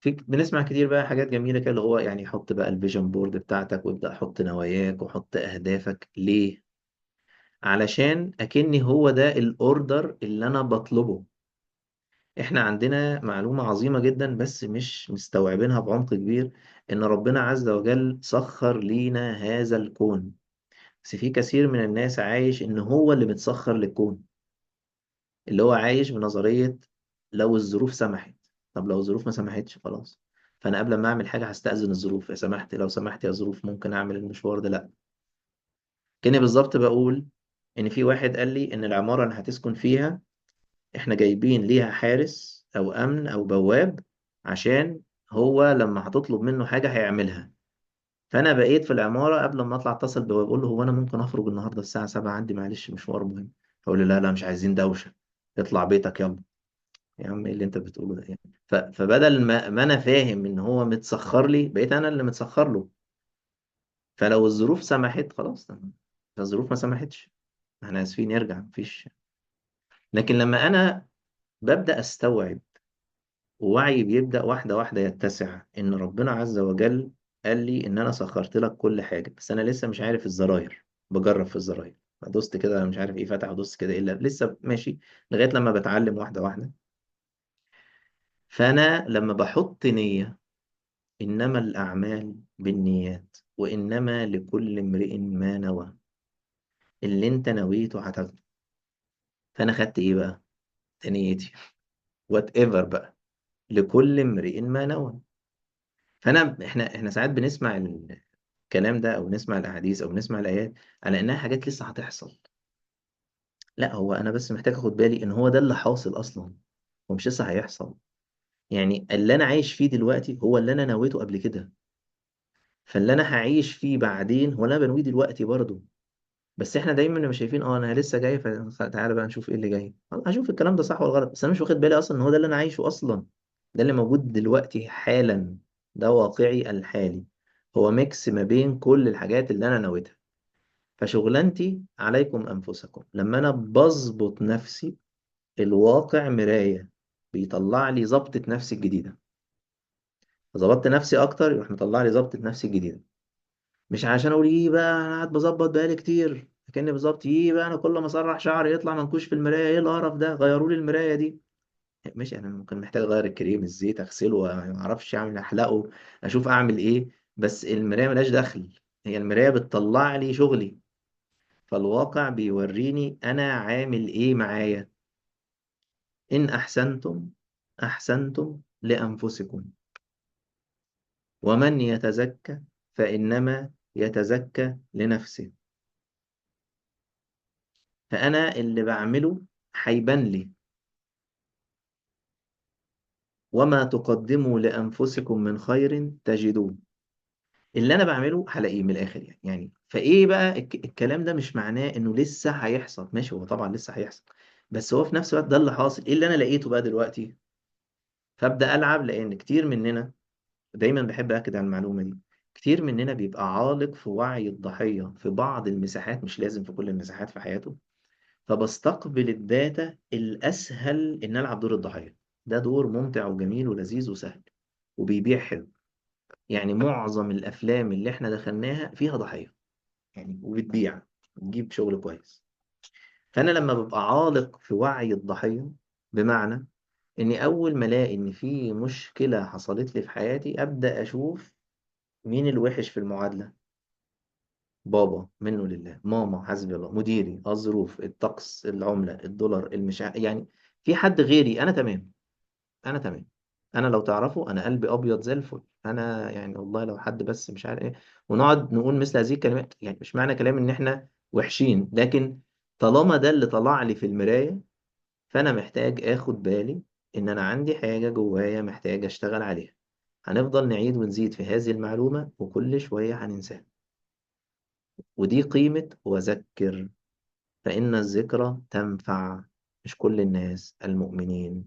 في بنسمع كتير بقى حاجات جميلة كده، اللي هو يعني حط بقى ال vision board بتاعتك، وابدأ حط نواياك وحط أهدافك. ليه؟ علشان أكني هو ده ال order اللي أنا بطلبه. إحنا عندنا معلومة عظيمة جدا بس مش مستوعبينها بعمق كبير، إن ربنا عز وجل سخر لينا هذا الكون، بس في كثير من الناس عايش إن هو اللي متسخر للكون، اللي هو عايش بنظرية لو الظروف سمحت. طب لو الظروف ما سمحتش خلاص، فأنا قبل ما أعمل حاجة هستأذن الظروف، يا سمحت لو سمحت يا ظروف ممكن أعمل المشوار ده؟ لا. كأني بالظبط بقول إن في واحد قال لي إن العمارة اللي هتسكن فيها إحنا جايبين ليها حارس أو أمن أو بواب، عشان هو لما هتطلب منه حاجة هيعملها. فأنا بقيت في العمارة قبل ما أطلع أتصل بواب أقول له هو أنا ممكن أخرج النهاردة الساعة 7 عندي معلش مشوار مهم؟ هقول له لا لا مش عايزين دوشة، اطلع بيتك يلا. يا عم ايه اللي انت بتقوله ده يعني؟ فبدل ما انا فاهم ان هو متسخر لي، بقيت انا اللي متسخر له. فلو الظروف سمحت خلاص تمام، لو الظروف ما سمحتش احنا اسفين نرجع، مفيش. لكن لما انا ببدأ استوعب ووعي بيبدأ واحدة واحدة يتسع، ان ربنا عز وجل قال لي ان انا سخرت لك كل حاجة، بس انا لسه مش عارف الزراير، بجرب في الزراير، دوست كده مش عارف ايه فتح، ودوست كده ايه اللي لسه ماشي، لغاية لما بتعلم واحدة واحدة. فأنا لما بحط نية، إنما الأعمال بالنيات وإنما لكل امرئ ما نوى، اللي أنت نويته هتاخده. فأنا خدت إيه بقى؟ نيتي whatever بقى، لكل امرئ ما نوى. فأنا إحنا ساعات بنسمع الكلام ده أو نسمع الأحاديث أو نسمع الآيات على إنها حاجات لسه هتحصل. لا، هو أنا بس محتاج أخد بالي إن هو ده اللي حاصل أصلاً، هو مش لسه هيحصل. يعني اللي أنا عايش فيه دلوقتي هو اللي أنا نويته قبل كده، فاللي أنا هعيش فيه بعدين هو اللي أنا بنويه دلوقتي برضه. بس إحنا دايماً مش شايفين، أنا لسه جاي، فتعالى بقى نشوف إيه اللي جاي، هشوف الكلام ده صح ولا غلط، بس أنا مش واخد بالي أصلاً إن هو ده اللي أنا عايشه أصلاً، ده اللي موجود دلوقتي حالاً، ده واقعي الحالي، هو mix ما بين كل الحاجات اللي أنا نويتها. فشغلانتي عليكم أنفسكم، لما أنا بظبط نفسي الواقع مراية بيطلع لي ظبطة نفسي الجديدة، ظبطت نفسي أكتر يروح مطلع لي ظبطة نفسي الجديدة. مش عشان أقول إيه بقى أنا قاعد بظبط بقالي كتير، كأني بالظبط إيه بقى أنا كل ما أسرح شعري يطلع منكوش في المراية، إيه القرف ده، غيروا لي المراية دي. ماشي، أنا ممكن محتاج أغير الكريم، الزيت، أغسله، ما أعرفش أعمل، أحلقه، أشوف أعمل إيه، بس المراية ملهاش دخل، هي المراية بتطلع لي شغلي. فالواقع بيوريني أنا عامل إيه معايا. إن أحسنتم أحسنتم لأنفسكم ومن يتزكى فإنما يتزكى لنفسه. فأنا اللي بعمله هيبان لي. وما تقدموا لأنفسكم من خير تجدوه. اللي أنا بعمله هلاقيه من الآخر يعني. فإيه بقى الكلام ده مش معناه إنه لسه هيحصل، ماشي هو طبعا لسه هيحصل، بس هو في نفس الوقت ده اللي حاصل. إيه اللي أنا لقيته بقى دلوقتي؟ فأبدأ ألعب، لأن كتير مننا دايما بحب أكد على المعلومة دي، كتير مننا بيبقى عالق في وعي الضحية في بعض المساحات، مش لازم في كل المساحات في حياته. فبستقبل الداتا الأسهل إن ألعب دور الضحية، ده دور ممتع وجميل ولذيذ وسهل وبيبيع حلو. معظم الأفلام اللي إحنا دخلناها فيها ضحية وبتبيع، بتجيب شغل كويس. فأنا لما ببقى عالق في وعي الضحية، بمعنى إني أول ما ألاقي إن في مشكلة حصلت لي في حياتي أبدأ أشوف مين الوحش في المعادلة، بابا منه لله، ماما حسبي الله، مديري، الظروف، الطقس، العملة، الدولار، المشا، في حد غيري، أنا تمام، أنا تمام، أنا لو تعرفوا أنا قلبي أبيض زي الفل، أنا والله لو حد بس مش عارف إيه، ونقعد نقول مثل هذه الكلمات. مش معنى كلام إن إحنا وحشين، لكن طالما ده اللي طلع لي في المراية فأنا محتاج آخد بالي إن أنا عندي حاجة جوايا محتاج أشتغل عليها. هنفضل نعيد ونزيد في هذه المعلومة وكل شوية هننساها، ودي قيمة وذكر فإن الذكرى تنفع مش كل الناس المؤمنين.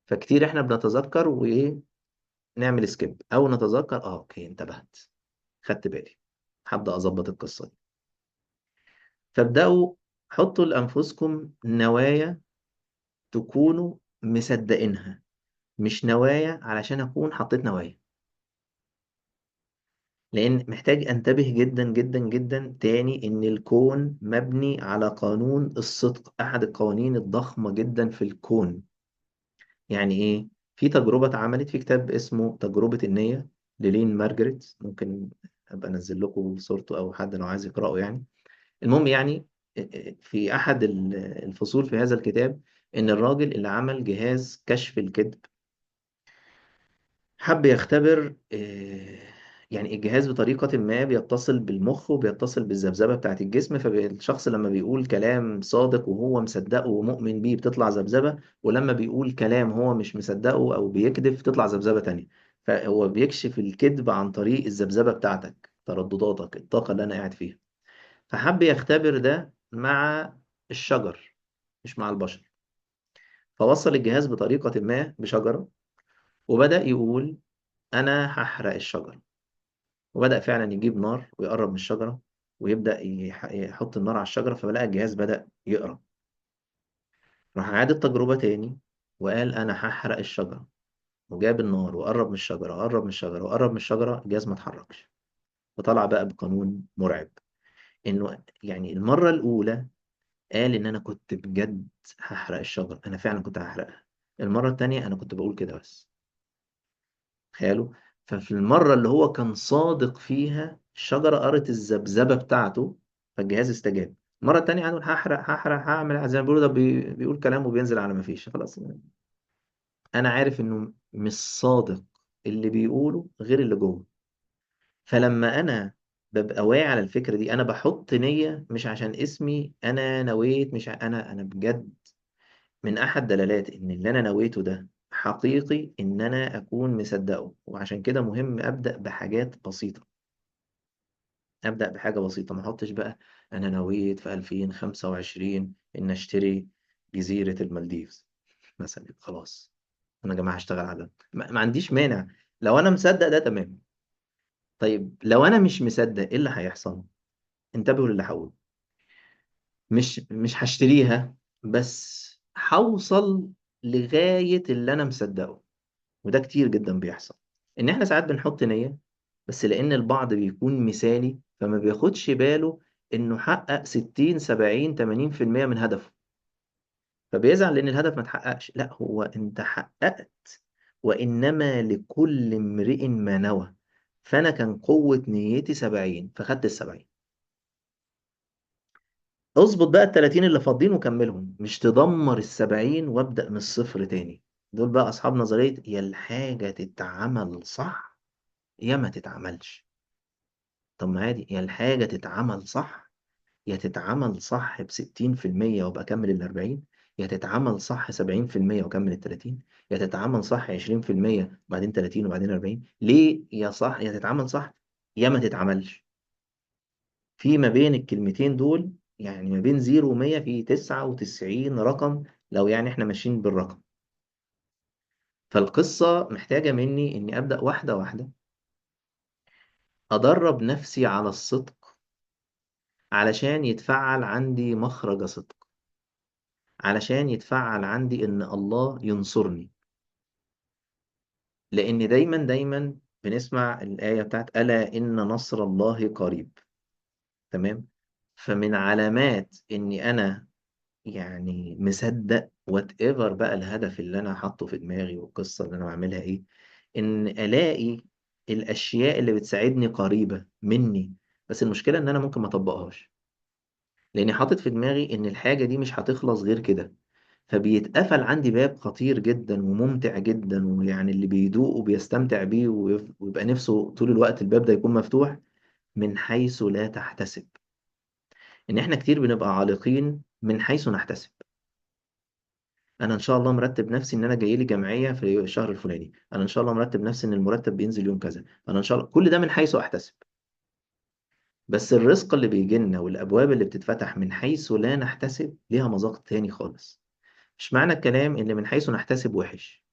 فكتير إحنا بنتذكر وإيه نعمل سكيب، أو نتذكر أوكي انتبهت خدت بالي هبدأ أظبط القصة دي. فابدأوا حطوا لأنفسكم نوايا تكونوا مصدقينها. مش نوايا علشان أكون حطيت نوايا. لأن محتاج أنتبه جدا جدا جدا تاني إن الكون مبني على قانون الصدق، أحد القوانين الضخمة جدا في الكون. يعني إيه؟ في تجربة اتعملت في كتاب اسمه تجربة النية للين مارجريت، ممكن أبقى أنزل لكم صورته أو حد لو عايز يقرأه يعني. المهم في أحد الفصول في هذا الكتاب إن الراجل اللي عمل جهاز كشف الكذب حب يختبر، الجهاز بطريقة ما بيتصل بالمخ وبيتصل بالذبذبة بتاعت الجسم، فالشخص لما بيقول كلام صادق وهو مصدقه ومؤمن بيه بتطلع ذبذبة، ولما بيقول كلام هو مش مصدقه أو بيكذب تطلع ذبذبة تانية. فهو بيكشف الكذب عن طريق الذبذبة بتاعتك، تردداتك، الطاقة اللي أنا قاعد فيها. فحب يختبر ده مع الشجر مش مع البشر، فوصل الجهاز بطريقة ما بشجرة وبدأ يقول أنا هحرق الشجرة، وبدأ فعلا يجيب نار ويقرب من الشجرة ويبدأ يحط النار على الشجرة، فبلقى الجهاز بدأ يقرأ. راح عاد التجربة تاني وقال أنا هحرق الشجرة، وجاب النار وقرب من الشجرة وقرب من الشجرة وقرب من الشجرة، الجهاز ما اتحركش. وطلع بقى بقانون مرعب، إنه المرة الأولى قال إن أنا كنت بجد هحرق الشجرة، أنا فعلا كنت هحرقها. المرة التانية أنا كنت بقول كده بس، تخيلوا. ففي المرة اللي هو كان صادق فيها الشجرة قرت الذبذبة بتاعته فالجهاز استجاب. المرة التانية قالوا هحرق هحرق هعمل زي ما بيقولوا، ده بيقول كلام وبينزل على ما فيش، خلاص أنا عارف إنه مش صادق اللي بيقوله غير اللي جوه. فلما أنا ببقى واعي على الفكرة دي، أنا بحط نية مش عشان اسمي أنا نويت، مش أنا بجد من أحد دلالات إن اللي أنا نويته ده حقيقي إن أنا أكون مصدقه. وعشان كده مهم أبدأ بحاجات بسيطة، أبدأ بحاجة بسيطة، ما أحطش بقى أنا نويت في 2025 إن أشتري جزيرة المالديفز مثلا، خلاص أنا يا جماعة هشتغل على ده، ما عنديش مانع لو أنا مصدق ده تمام. طيب لو أنا مش مصدق إيه اللي هيحصل؟ انتبهوا للي هقوله، مش هشتريها بس هوصل لغاية اللي أنا مصدقه. وده كتير جدا بيحصل، إن إحنا ساعات بنحط نية بس لأن البعض بيكون مثالي فما بياخدش باله إنه حقق ستين سبعين تمانين في المية من هدفه، فبيزعل لأن الهدف ما اتحققش. لا، هو أنت حققت، وإنما لكل امرئ ما نوى. فأنا كان قوة نيتي 70 فخدت ال70، اظبط بقى التلاتين اللي فاضلين وكملهم، مش تدمر ال70 وابدأ من الصفر تاني. دول بقى أصحاب نظرية يا الحاجة تتعمل صح يا ما تتعملش. طب ما عادي، يا الحاجة تتعمل صح يا تتعمل صح بستين في المية وابقى أكمل الأربعين، يا تتعمل صح سبعين في المية وأكمل التلاتين، يا تتعمل صح عشرين في المية وبعدين تلاتين وبعدين أربعين. ليه يا صح يا تتعمل صح يا ما تتعملش؟ في ما بين الكلمتين دول، يعني ما بين 0 ومية في 99 رقم، لو احنا ماشيين بالرقم. فالقصة محتاجة مني إني أبدأ واحدة واحدة، أدرب نفسي على الصدق علشان يتفعل عندي مخرج صدق، علشان يتفعل عندي إن الله ينصرني. لأن دايما دايما بنسمع الآية بتاعت ألا إن نصر الله قريب، تمام؟ فمن علامات إني أنا مصدق whatever بقى الهدف اللي أنا حاطه في دماغي والقصة اللي أنا بعملها إيه، إن ألاقي الأشياء اللي بتساعدني قريبة مني. بس المشكلة إن أنا ممكن ما أطبقهاش، لأني حاطط في دماغي إن الحاجة دي مش هتخلص غير كده، فبيتقفل عندي باب خطير جدا وممتع جدا، ويعني اللي بيدوق وبيستمتع بيه ويبقى نفسه طول الوقت الباب ده يكون مفتوح، من حيث لا تحتسب. إن إحنا كتير بنبقى عالقين من حيث نحتسب. أنا إن شاء الله مرتب نفسي إن أنا جاي لي جمعية في الشهر الفلاني، أنا إن شاء الله مرتب نفسي إن المرتب بينزل يوم كذا، أنا إن شاء الله، كل ده من حيث أحتسب. بس الرزق اللي بيجي لنا والأبواب اللي بتتفتح من حيث لا نحتسب ليها مذاق تاني خالص. مش معنى الكلام إن من حيث نحتسب وحش،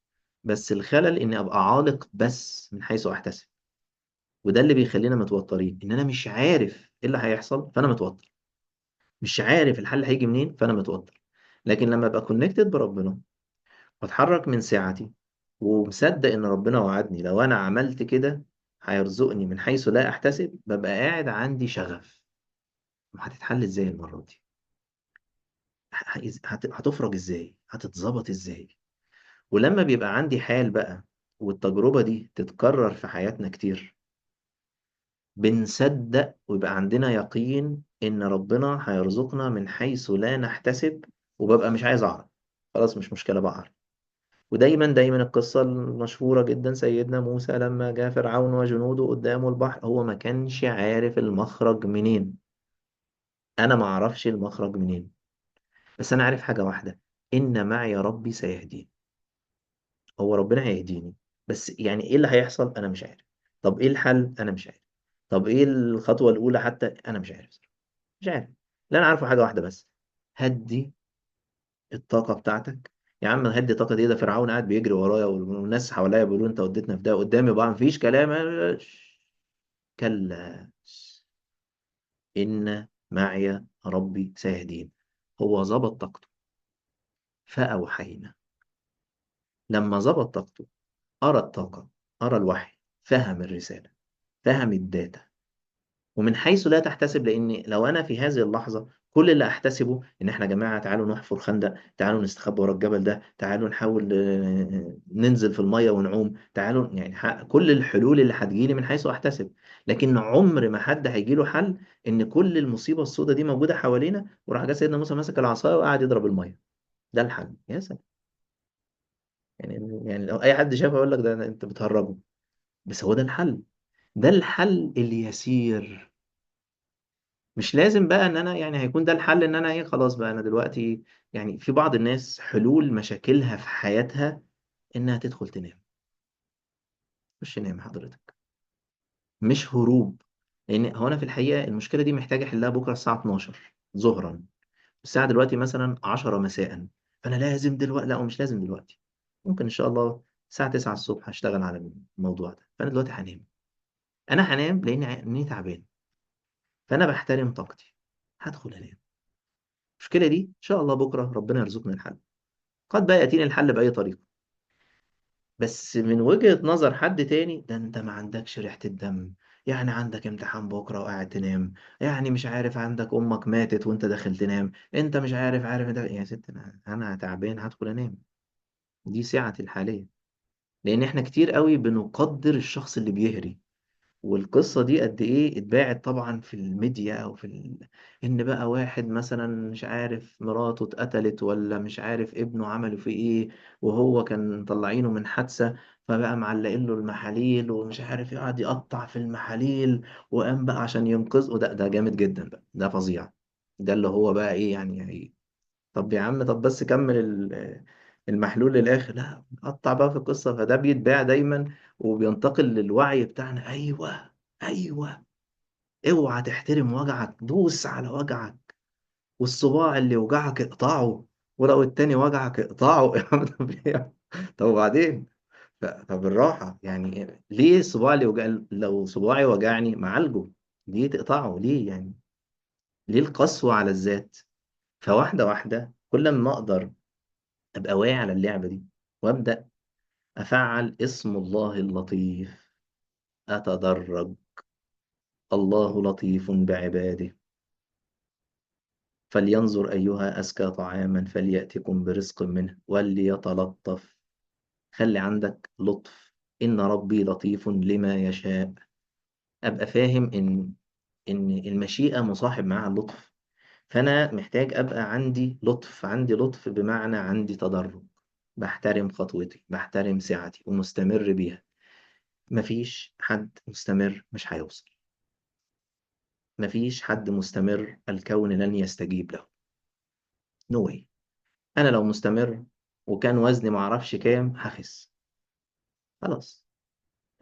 بس الخلل إني أبقى عالق بس من حيث أحتسب، وده اللي بيخلينا متوترين، إن أنا مش عارف إيه اللي هيحصل فأنا متوتر، مش عارف الحل هيجي منين فأنا متوتر. لكن لما أبقى كونكتد بربنا وأتحرك من ساعتي ومصدق إن ربنا وعدني لو أنا عملت كده هيرزقني من حيث لا أحتسب، ببقى قاعد عندي شغف. هتتحل إزاي المرة دي؟ هتفرج إزاي؟ هتتظبط إزاي؟ ولما بيبقى عندي حال بقى، والتجربة دي تتكرر في حياتنا كتير، بنصدق ويبقى عندنا يقين إن ربنا هيرزقنا من حيث لا نحتسب، وببقى مش عايز أعرف، خلاص مش مشكلة بقى أعرف. ودايما دايما القصة المشهورة جدا، سيدنا موسى لما جاء فرعون وجنوده قدامه البحر، هو ما كانش عارف المخرج منين. أنا ما أعرفش المخرج منين، بس أنا عارف حاجة واحدة، إن معي ربي سيهدين. هو ربنا هيهديني، بس إيه اللي هيحصل أنا مش عارف. طب إيه الحل أنا مش عارف. طب إيه الخطوة الأولى حتى أنا مش عارف، مش عارف. لا أنا عارفه حاجة واحدة بس، هدي الطاقة بتاعتك يا عم. هدي طاقة ايه؟ ده فرعون قاعد بيجري ورايا والناس حواليا بيقولوا انت وديتنا في ده، قدامي بقى مفيش كلام. كلا إن معي ربي سيهدين. هو ظبط طاقته فأوحينا. لما ظبط طاقته أرى الطاقة، أرى الوحي، فهم الرسالة، فهم الداتا، ومن حيث لا تحتسب. لأن لو أنا في هذه اللحظة كل اللي أحتسبه إن إحنا يا جماعة تعالوا نحفر خندق، تعالوا نستخبى ورا الجبل ده، تعالوا نحاول ننزل في المية ونعوم، تعالوا كل الحلول اللي هتجيلي من حيث أحتسب. لكن عمر ما حد هيجيله حل إن كل المصيبة السوداء دي موجودة حوالينا، وراح جه سيدنا موسى مسك العصاية وقعد يضرب المية، ده الحل. يا سلام. لو أي حد شافه يقول لك ده أنت بتهرجه، بس هو ده الحل، ده الحل اليسير. مش لازم بقى ان انا هيكون ده الحل ان انا ايه، خلاص بقى انا دلوقتي. في بعض الناس حلول مشاكلها في حياتها انها تدخل تنام. خش نام حضرتك، مش هروب. لان هو انا في الحقيقة المشكلة دي محتاج احلها بكرة الساعة 12 ظهرا، الساعة دلوقتي مثلا 10 مساء، فانا لازم دلوقتي. لا، ومش لازم دلوقتي، ممكن ان شاء الله الساعة 9 الصبح هشتغل على الموضوع ده. فانا دلوقتي هنام، انا هنام لان لاني تعبان، فانا بحترم طاقتي، هدخل انام. المشكلة دي إن شاء الله بكرة ربنا يرزقنا الحل، قد بقى يأتيني الحل بأي طريقة. بس من وجهة نظر حد تاني، ده أنت ما عندكش ريحة الدم، عندك امتحان بكرة وقاعد تنام، مش عارف عندك أمك ماتت وأنت داخل تنام، أنت مش عارف، عارف أنت يا ست أنا تعبان هدخل أنام. دي سعتي الحالية. لأن إحنا كتير قوي بنقدر الشخص اللي بيهري، والقصة دي قد إيه اتباعت طبعا في الميديا أو في إن بقى واحد مثلا مش عارف مراته اتقتلت، ولا مش عارف ابنه عملوا فيه إيه، وهو كان طلعينه من حادثة، فبقى معلقين له المحاليل ومش عارف يقعد يقطع في المحاليل، وقام بقى عشان ينقذه. ده جامد جدا بقى، ده فظيع، ده اللي هو بقى إيه يعني. طب يا عم، طب بس كمل المحلول للآخر، لا قطع بقى في القصة. فده بيتباع دايما وبينتقل للوعي بتاعنا. أيوة أيوة، اوعى تحترم وجعك، دوس على وجعك، والصباع اللي وجعك اقطعه، ولو التاني وجعك اقطعه. طب وبعدين؟ فبالراحة، ليه الصباع اللي وجع؟ لو صباعي وجعني معالجه، ليه تقطعه؟ ليه يعني؟ ليه القسوة على الذات؟ فواحدة واحدة كل ما أقدر أبقى واعي على اللعبة دي وأبدأ أفعل اسم الله اللطيف، أتدرج. الله لطيف بعباده، فلينظر أيها أزكى طعاما فليأتكم برزق منه وليتلطف. خلي عندك لطف، إن ربي لطيف لما يشاء. أبقى فاهم إن المشيئة مصاحب معها اللطف، فأنا محتاج أبقى عندي لطف. عندي لطف بمعنى عندي تدرج، بحترم خطوتي، بحترم سعتي، ومستمر بيها. مفيش حد مستمر مش هيوصل، مفيش حد مستمر الكون لن يستجيب له. No way. أنا لو مستمر وكان وزني معرفش كام هخس خلاص.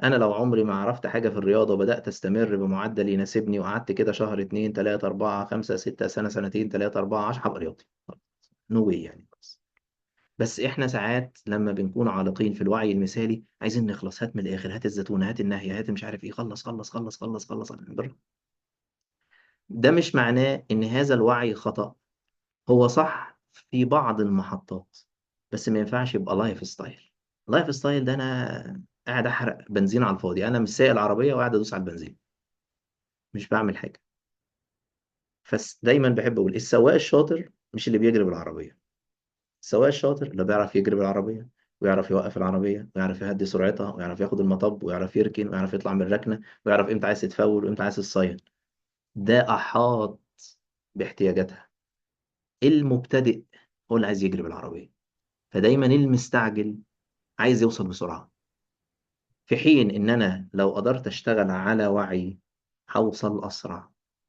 أنا لو عمري ما عرفت حاجة في الرياضة وبدأت أستمر بمعدل يناسبني وقعدت كده شهر 2 3 4 5 6 سنة سنتين 3 4 10 هبقى رياضي. No way بس. بس إحنا ساعات لما بنكون عالقين في الوعي المثالي عايزين نخلص، هات من الآخر، هات الزيتونة، هات النهية، هات مش عارف إيه، خلص خلص خلص خلص خلص. ده مش معناه إن هذا الوعي خطأ، هو صح في بعض المحطات، بس ما ينفعش يبقى lifestyle. lifestyle ده انا قاعد احرق بنزين على الفاضي، انا مش سايق العربية وقاعد ادوس على البنزين، مش بعمل حاجة. فدايما بحب اقول السواق الشاطر مش اللي بيجري بالعربية، السواق الشاطر اللي بيعرف يجري بالعربية ويعرف يوقف العربية ويعرف يهدي سرعتها ويعرف ياخد المطب ويعرف يركن ويعرف يطلع من الركنه ويعرف امتى عايز تتفول وامتى عايز تصين. ده احاط باحتياجاتها. المبتدئ هو اللي عايز يجري بالعربية، فدايما المستعجل عايز يوصل بسرعة، في حين ان انا لو قدرت اشتغل على وعي هوصل اسرع.